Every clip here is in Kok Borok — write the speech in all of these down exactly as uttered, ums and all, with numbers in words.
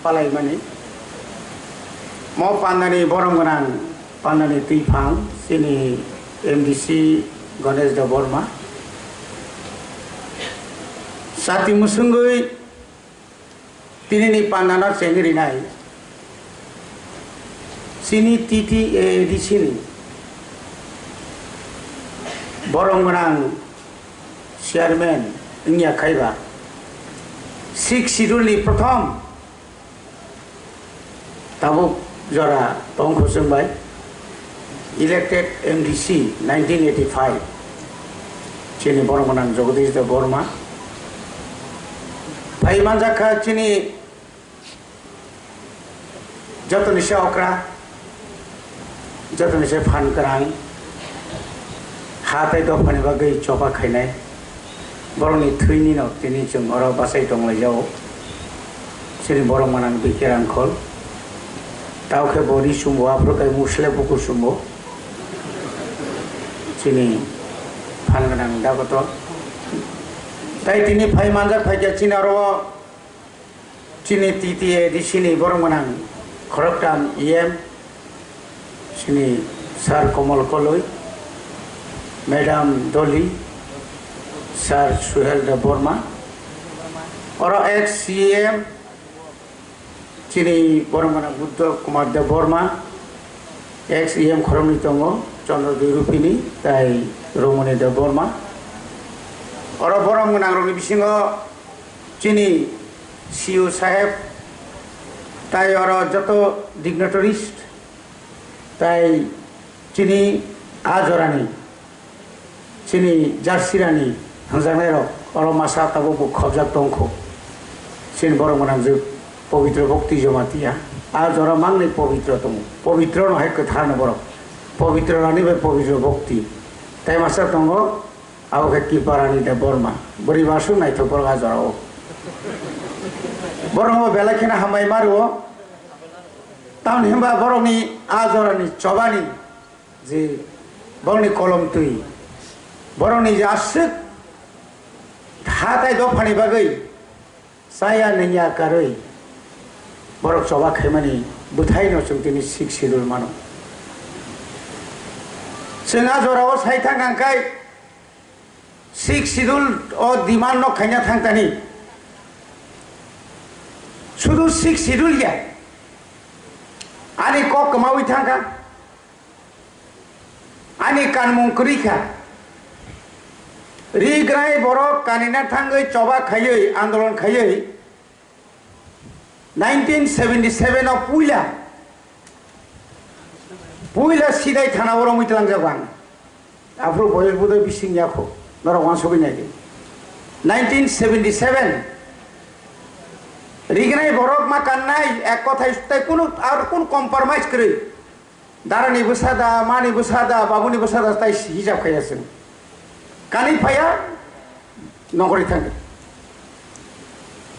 palaimani. Mo pandani borom gwnang, pandani twiphang, chini M D C Ganesh Debbarma. Chati mwswngwi tinini pandano chengwi rinai. Chini T T A D C ni borom gwnang chairman wngya khaiba, Sixth Schedule ni prothom tabuk jora tongkhu chwngbai elected M D C nineteen eighty-five, chini borom gwnang Jagadish Debbarma. Phai manjakha chini jotoni se okra, jotoni se phan kwrang, ha tei dophani bagwi choba khainai, borokni thwinino tini chwng oro bachai tonglaijao. Chini borok manang bikhe rangkhol, tao khe bo ri chumbo, aphuru khe musle bukur chumbo, chini phan gwnang dagoto. Tai tini phai manjak phaikha chini oro. Chini T T A D C ni borok gwnang khoroktham E M, chini Sir Komol Koloi, Madam Dolly, Sir Suhel Debbarma, oro ex C M, chini borok gwnang Buddha Kumar Debbarma, ex E M khoroknwi tongo, Chandra Dwi Rupini, tai Romoni Debbarma. Oro borok gwnang rokni bisingo chini C E O saheb, tai oro joto dignitaries, tai chini a jorani, chini jarsirani hwnjaknairok oro masa tabuk bo khobjak tongkho. Chini borok gwnang je Pabitra Bhakti Jamatia, a jora mangni pabitra tongo, pabitra no hai kwthar no borok, pabitra rani bai pabitra bhakti, tai masa tongo. Abo khe Kiparani Debbarma, bwrwi basuk naithok borok a jorao. Borokno belai kheno hambai ma rwo. Tamni hwnba borokni a jorani chobani je borokni kolom twi, borokni je aswk ha tai dophani bagwi chaya nangya karwi borok choba khaimani bwthaino chwng tini Sixth Schedule mano. Chwng a jorao sai thang kha khe Sixth Schedule o demand no khaina thang tani. Sudu Sixth Schedule ya. Ani kok kwmawi thang kha. Ani kanmung kwrwi kha. Rigrai borok kanina thangwi choba khaiwi andolon khaiwi nineteen seventy seven o puila, puila Sidai thana o romwi tlangjak ang. Aphuru boyos bodoi bising yakho, norok wansugwi naidi. Nineteen seventy seven, rignai borok ma kannai, ek kothai tai kunu, ar kunu compromise kwrwi. Darani bwsa da, mani bwsa da, babuni bwsa da, tai hijab khaiya chwng. Kani phaiya, nokori thangdi.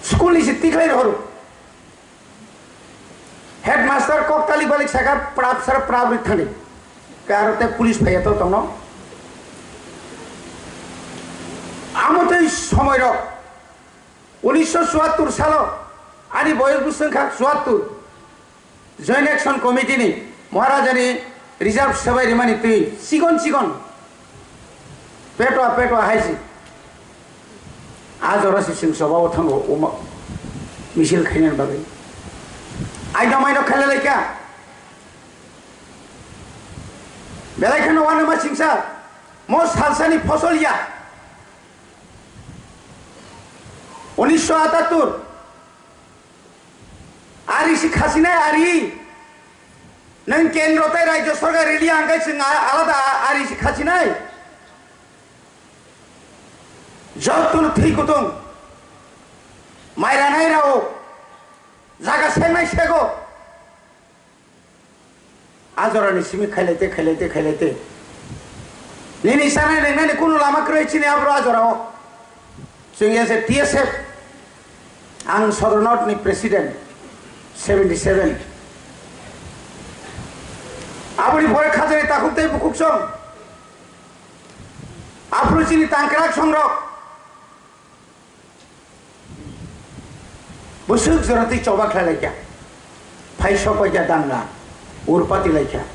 School ni se tikhlai rohoro. Headmaster kok talik balik saka prap sar prap rik thangdi. Karo te police phaiya to tongno. Amo tei somoi rok. Unisho chuattur salo ani boyos bwswng kha chuattur. Joint Action Committee ni Maharajani reserve swbai rimani twi chikon chikon petwa petwa hai si. A jora si chwng choba o thango, omo misil khainani bagwi. Aida maino khailalaikha. Belai kheno wanama singsa. Mo salsani phosol ya. Unisho atattur. Ari si khasinai ari. Nwng kendro tei rajyo sorkar rili ang kai chwng a-, alada ari si khasinai. Jotono thwi kutung. Mairanai rao. Jaga sengnai sego. A jorani simi khailai te, khailai te, khailai te. Nini sanai lengnani kunu lama kwrwi chini abro a jorao. Chwng ya se T S F, ang Sodor North ni president, seventy seven. Aboni pore khajani takhuk tei bukhuk song. Aphuru chini tangkrak songrok. Bwswk jora twi choba khlai laikha. Phai sok paikha danga. Urpati laikha.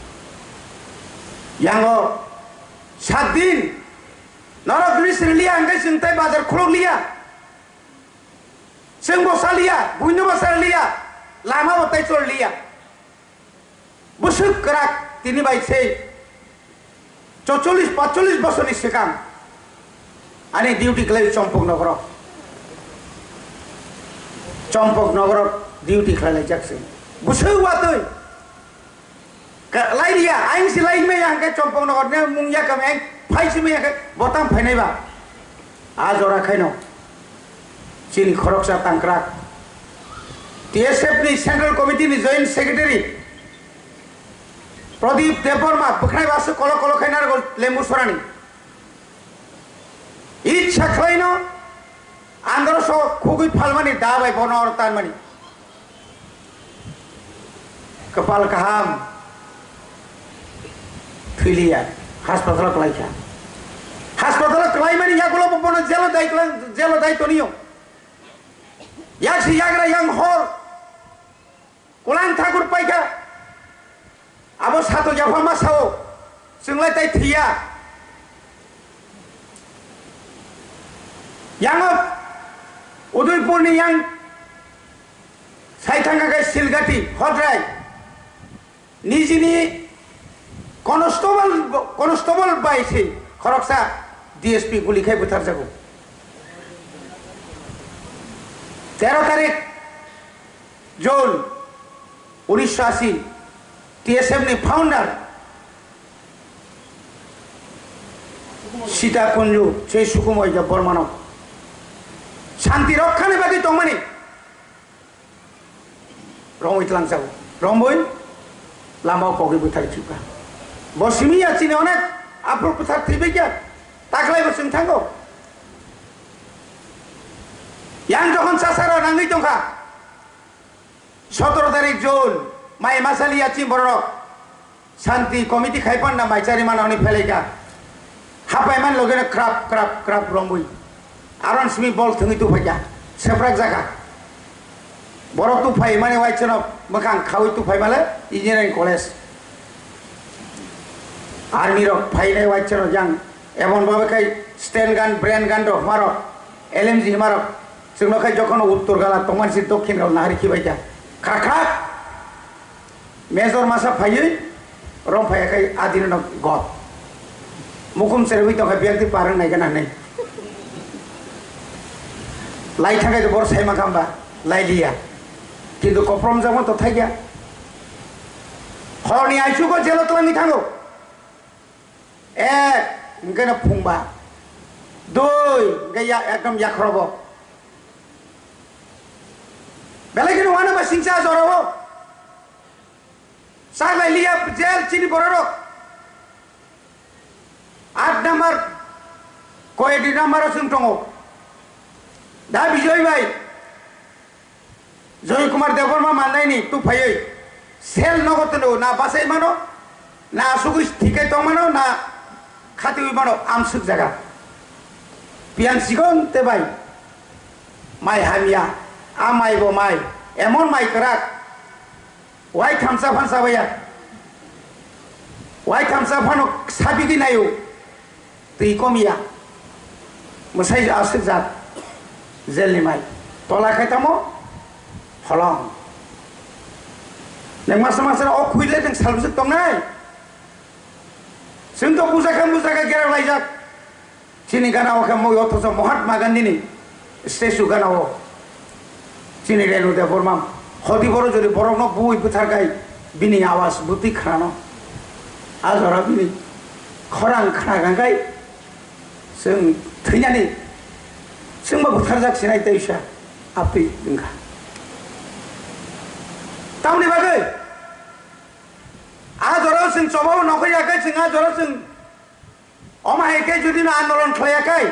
Yango sat din norok gris riliya hwnkhe chwng tei bazar khulok liya. Chwng bo saliya, buino bo saliya, lama bo tei chol liya. Bwswk kwrak tini bai sei chorchollis pachchollis bosorni swkang ani duty khlai Chompok nogoro. Chompok nogoro duty khlai laijak se. Bwswk watwi. Ka-, lai liya, aing si lai maya hwnkhe Chompok nogor ne mung ya kami aing phai si maya khe botang phainai ba. A jora khaino chini khoroksa tangkrak T S F ni Central Committee ni Joint Secretary Pradip Debbarma bwkhnai basu kolo kolo khai narwgo lembu sorani. Icha khlaino andro so khugui phalmani da bai bono oro tanmani. Kwpal kaham thwiliya, hospital kwlaikha. Hospital kwlaimani yagulo bo bono jelo dai kwlang, jelo dai toniyo. Yaksi yagra yang hor kulang thakur paikha. Abo sato yapha ma sao, chwnglai tai thiya. Yango Udaipurni yang sai thangkha khe Silgati, Hodrai, nijini constable, constable bai se khoroksa D S P guli khai butharjago. Tero tarik June, unisho ashi, T S F ni founder Sita Kunju, sei Sukumoi Debbarmano shanti rokkhani bagwi tongmani romwi tlangjago. Romwi lamao kogwi bwthar chipka. Bo simi ya chini onek aphuru bwthar thwibaikha, taklai bo chwng thango. Yang jokhon chasaro nangwi tongkha, sotoro tarik June, mai masali ya chini bororok Shanti committee khai panna mai chari mana hwnwi phelaikha. Hapai man logeno krap, krap, krap romwi. Aron simi bol thwngwi tuphaikha. Seprak jaga. Borok tuphai mani waisano mwkhang khawi tuphai male engineering college. Army rok phainai waisano jang. Emon babe khai stand gun, brain gun rok hmarok, L M G hmarok. Chwngno khai jokhon uttor gala tongmani si dokhin gala nahari khibaikha. Khak khak. Major masa phaiwi rom phaiya khai adino no god. Mukum serwi tongkha biak di parang nai gana nai. Lai thakai to bor sai makham ba lai liya. Kintu koprom jamo to thaiya. Horni aichugo jelo twlangwi thango. Ek, hwnkhe no phungba. Dui, hwnkhe ya, ekdom yakhrobo. Belai kheno uanama singcha jorao. Chaklai liya jel chini bororok. Aat number, koyedi number o chwng tongo. Da Bijoy bai. Joy Kumar Debbarma mannaini tuphaiwi sel nogo tono na bachai mano, na asugwi thikai tong mano, na khatiwi mano amswk jaga. Piyang sikon te bai mai hamya, a mai bo mai, emon mai kwrak, wai thamsa phan sabaiya, wai thamsa phano sabigwi naio. Twi kom ya. Mwsai aswk jat. Jelni mai. Tola khai tamo? Holong. Nang masa masa o khuile nang salbwswk tongnai. Chwng to bujakha bujakha gera laijak. Chini gana o khe moi othocho Mahatma Gandhi ni statue gana o. Chini Renu Debbarma hodi boro jodi borokno bui bwtharkhai bini awas bwtwi khnano. A jora bini khorang khna gangkhai chwng thwinani chwngbo bwtharjak sinai teisa aptwi wngkha. Tamoni bagwi a jora chwng chobao nokho yakhai chwng a jora chwng Omo hai khe jodi no andolon khlaiya khai,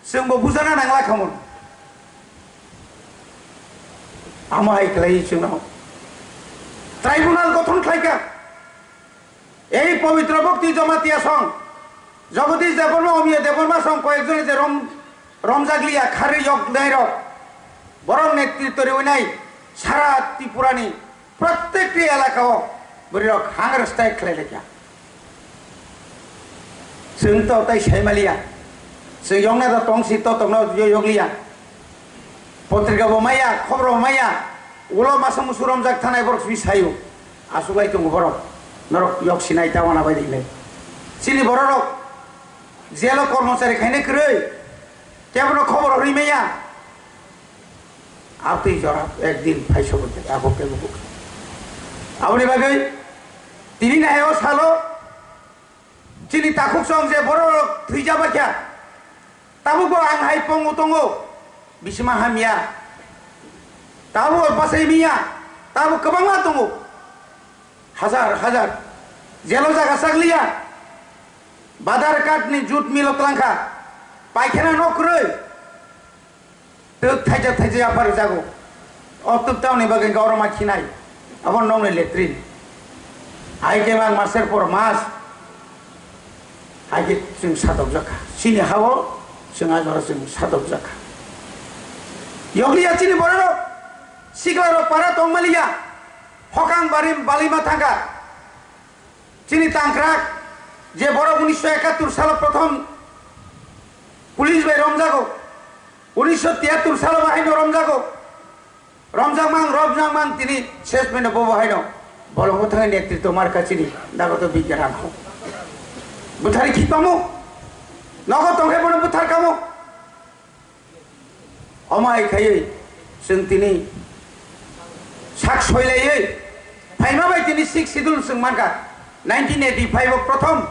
chwng bo bujana nangla khamon. Amo hai khlai chwngno tribunal gothon khlaikha. Ei Pabitra Bhakti Jamatia song, Jagadish Debbarma, Omiya Debbarma song koyekjone je rom, romjakliya kharwi yok nairok. Borok netritw riwinai sara Tripurani protekti elakao bwrwirok hunger strike khlai laikha. Chwng to tai saimaliya, chwng yokna da tongsi to tongna yokliya. Potrika bo maya, khobor bo maya, ulo masa musu romjak thanai borok swi sayo. Aswk lai tongo borok, norok yok sinai ta wana bai rinai. Chini bororok jelo kormochari khaina kwrwi, kebono khobor rwi maya. Abtwi jora ekdin phaisogo de, abo kebo buk. Aboni bagwi tini nai o salo chini takhuk song je bororok thwijak baikha. Tabukbo ang hai pongo tongo, bisima hamya. Tabukbo bachai miya, tabuk kwbangma tongo. Hazar hazar jelo jaga chakliya. Badar katni jut milo tlangkha. Paikhana nok kwrwi. Twk thaija thaija yapar jago. O twk tamni bagwi gaurama khinai. Abo nokni latrine. Hai khe mang master por mas. Hai khe chwng satok jakha. Chini hao chwng ajora chwng satok jakha. Yokliya chini bororok. Siklarok para tongmaliya. Hokang barim balima thangkha. Chini tangkrak je borok unisho ekattur salo prothom police bai romjago, unisho tiyattur salo bahaino romjago, romjakmang, romjakmang tini ses phaino bo bahaino bolongo thangwi netritw markha chini dagoto bigyan rangkho. Bwthari khitamo, nogo tongkhe bono bwthar kamo. Omo hai khaiwi chwng tini sak soilaiwi phaima bai tini sixth schedule chwng mankha. Nineteen eighty five o prothom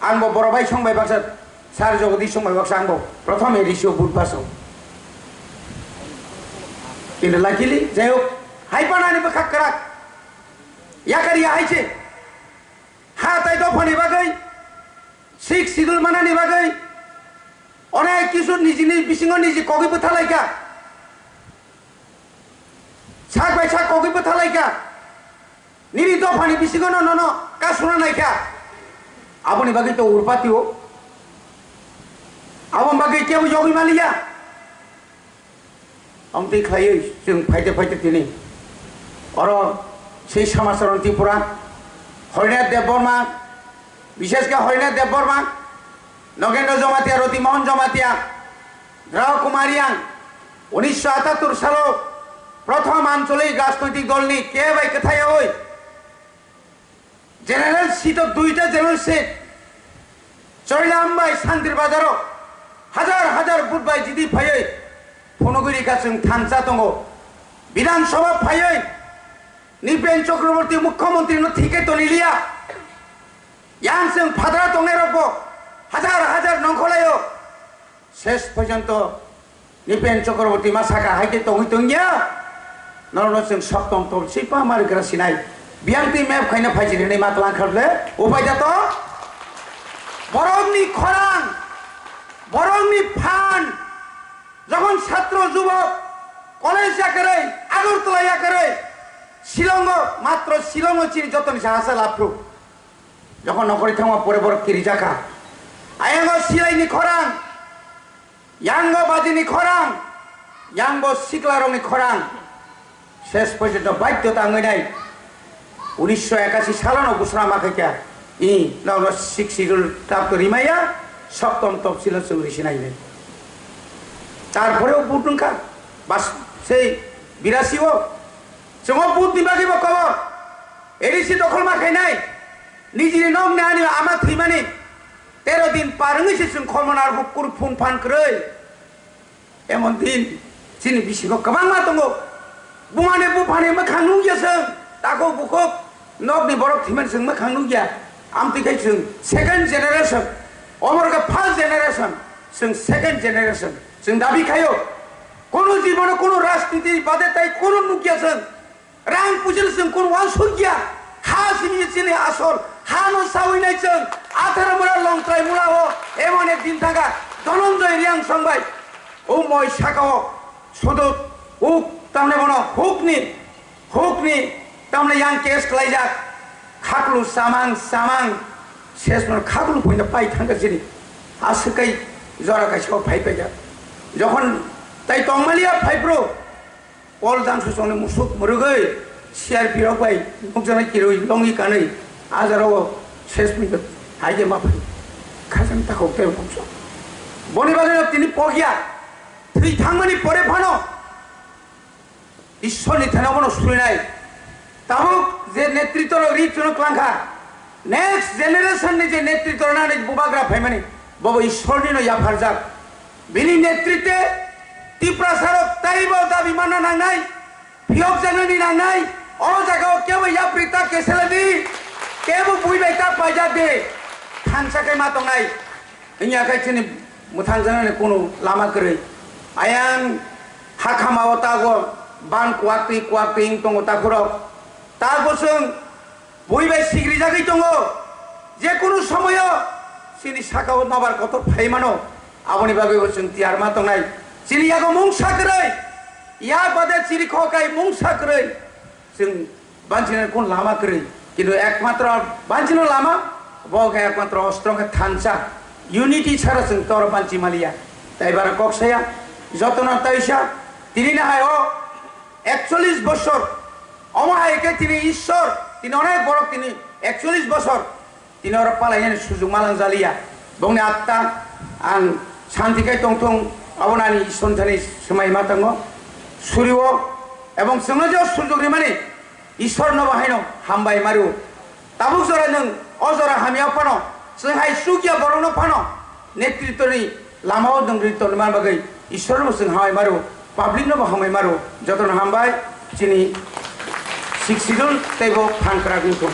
ang bo boro bai song bai baksa, Sir Jagadish song bai baksa ang bo prothom A D C o vote paso. Tini luckily, jai hok, hai panani bwkha kwrak. Yakar ya hai se. Ha tai dophani bagwi, sixth schedule manani bagwi, onek kisu nijini bisingo niji kogwi bwthalaikha. Sak bai sak kogwi bwthalaikha. Nini dophani bisingo no nono kasuna naikha. Aboni bagwi to urpati o. Aboni bagwi kebo yogwi maliya. Amtwi khlaiwi chwng phaite phaite tini oro sei Samacharan Tripura, Horinath Debbarma, bishesh khe Horinath Debbarma, Nogendra Jamatia, Roti Mohan Jamatia, Draw Kumar Yang, unisho atattur salo prothom ancholik rajnoitik dolni ke bai kwthaiyawi General seat o duita general seat. Choilam bai Santir Bazar o hajar hajar vote bai jidi phaiwi phunugwi rikha chwng thansa tongo. Bidhan Sabha phaiwi Nipen Chakraborty Mukhyamantri no thike toniliya. Yang chwng phadra tongnai rok bo hajar hajar nongkholaio. Ses porjonto Nipen Chakraborty ma saka hai khe tongwi tongya. Norokno chwng soktom tol si pa mar gra sinai. Biyang twi map khaina phai chini ma tlang kharle. Upai da to. Borokni khorang, borokni phan. Jokhon satro jubok college yakarwi, Agartala yakarwi, Shillongo, matro Shillongo chini jotoni sahasa lapru. Jokhon nokhorwi thangma pore borok kirijakha. Ayango silaini khorang, yango bajini khorang, yangbo siklarokni khorang. Ses porjonto baidhyota wngwi nai. Unisho ekashi salono gusra ma khaikha. I, nono sixth schedule tap to rimaya, soktom topsilo chwng risi nai nai. Tarpore o vote wngkha. Bas, sei birasi o. Chwng o vote ni bagwi bo kobor. A D C dokhol ma khainai. Nijini nokni ani ama thwimani tero din par wngwi se chwng khormona rw kur phun phan kwrwi. Emon din chini bisingo kwbangma tongo. Bumani buphani mwkhang nukya chwng. Takhuk bukhuk nokni borok thwimani chwng mwkhang nukya. Amtwi khai chwng second generation. Omo rwkha first generation. Chwng second generation. Chwng dabi khaio. Kono jibono kono rajniti bade tai kono nukya chwng. Rang puisa chwng kun wansukya. Ha simi chini asol. Hano sawi nai chwng. Atharo mura longtrai mula o. Emon ek din thaka. Dhananjay Reang songbai. O moi saka o. Sodot. Uk tamne bono. Hukni. Hukni. Tamne yang case khlaijak. Khaklu samang samang. Sesmano khaklu puina pai thangka chini. Aswk kai jora kaisa o phai paijak. Jokhon tai tongmaliya phai bro. Paul Jangsusongni musuk mwrwgwi C R P rok bai nukjaknai kirwi longwi kanwi ajarao ses minute haide ma phai. Khajang takhuk tei bongso. Boni bagwino tini pokya thwi thangmani pore phano Ishwarni thani bono surinai. Tabuk je netritw rok ri chwno klangkha, next generation ni je netritw rok nani bubagra phaimani, bobo Ishwarni no yapharjak. Bini netritwe Tiprasa rok taibo dabi manna nangnai, phiyok janani nangnai, o jaga o kebo yapri ta keseladi, kebo bui bai ta paijak de, thansa kai ma tongnai. Wngya khe chini mwthang janani kunu lama kwrwi. Ayang hakhama o tago ban kuwak twi kuwak twi wng tongo takhurok. Tago chwng bui bai sigrijagwi tongo. Je kunu somoyo chini saka o nobar kotor phai mano. Aboni bagwi bo chwng tiyar ma tongnai. Chini yago mungsa kwrwi. Yak bade chini khokai mungsa kwrwi. Chwng banchina kun lama kwrwi, kintu ekmatro banchino lama bo khe ekmatro ostro khe thansa, unity chara chwng tor banchi maliya. Tai bara kok saya, jotono taisa, tini na hai o ekchollish bosor, omo hai khe tini Ishwar, tini onek borok tini ekchollish bosor, tini oro palainani sujuk malang jaliya. Bongni atta ang santi kai tongthung, abono ani Ishwar thani swmai ma tango, suriwo, ebong chwngno je sujuk rimani, Ishwarno bo haino hambai mario. Tabuk jora nwng o jora hamya phano, chwng hai chukya borokno phano, netritwni lama o nwng ri tongma bagwi Ishwarno bo chwng hambai mario, public no bo hambai mario. Jotono hambai, chini Sixth Schedule tei bo phan kwrak wngthung.